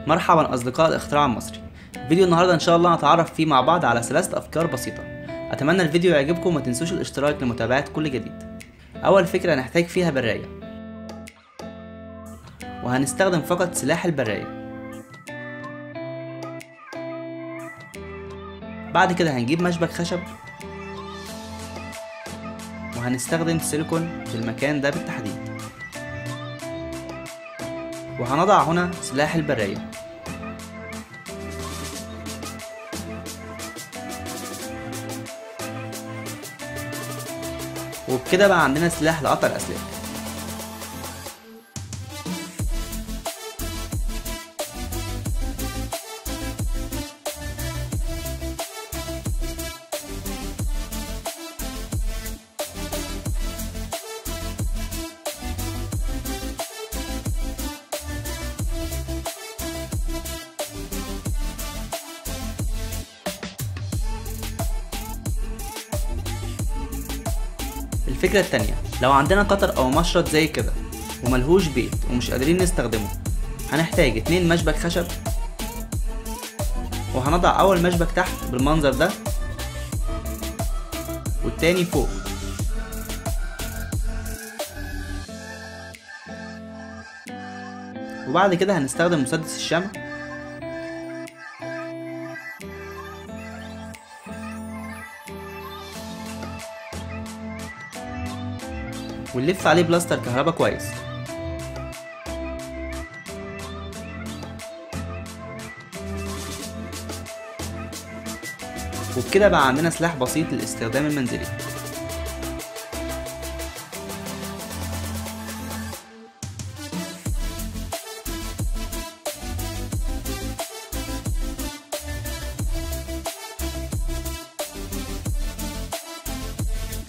مرحبا أصدقاء الاختراع المصري. فيديو النهاردة إن شاء الله هنتعرف فيه مع بعض على 3 أفكار بسيطة. أتمنى الفيديو يعجبكم وما تنسوش الاشتراك لمتابعة كل جديد. أول فكرة هنحتاج فيها براية، وهنستخدم فقط سلاح البراية. بعد كده هنجيب مشبك خشب، وهنستخدم سيليكون في المكان ده بالتحديد، وهنضع هنا سلاح البراية. وبكده بقى عندنا سلاح لقطع الأسلاك. الفكرة التانية، لو عندنا قطر أو مشرط زي كده وملهوش بيت ومش قادرين نستخدمه، هنحتاج 2 مشبك خشب، وهنضع أول مشبك تحت بالمنظر ده والتاني فوق. وبعد كده هنستخدم مسدس الشمع، ونلف عليه بلاستر كهرباء كويس. وبكده بقى عندنا سلاح بسيط للاستخدام المنزلي.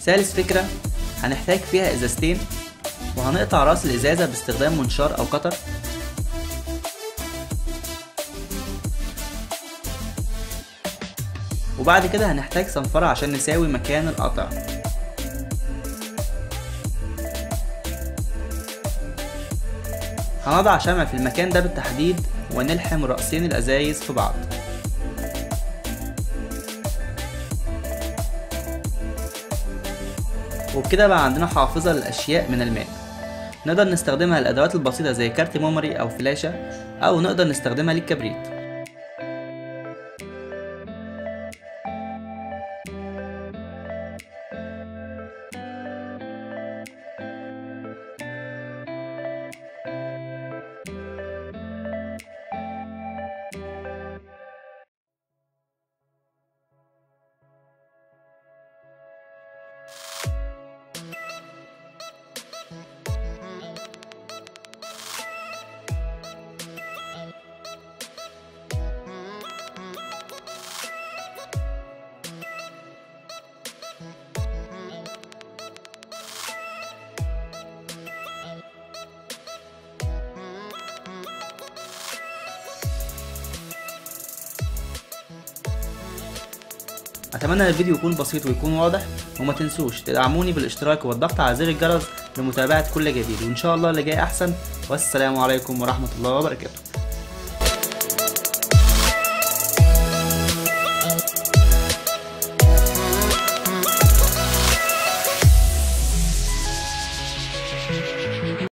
ثالث فكرة هنحتاج فيها ازازتين، وهنقطع راس الازازة باستخدام منشار او قطر، وبعد كده هنحتاج صنفرة عشان نساوي مكان القطع. هنضع شمع في المكان ده بالتحديد ونلحم رأسين الازايز في بعض. وبكده بقى عندنا حافظة للأشياء من الماء، نقدر نستخدمها للأدوات البسيطة زي كارت memory أو فلاشة، أو نقدر نستخدمها للكبريت. اتمنى الفيديو يكون بسيط ويكون واضح، وما تنسوش تدعموني بالاشتراك والضغط على زر الجرس لمتابعة كل جديد، وان شاء الله اللي جاي احسن. والسلام عليكم ورحمة الله وبركاته.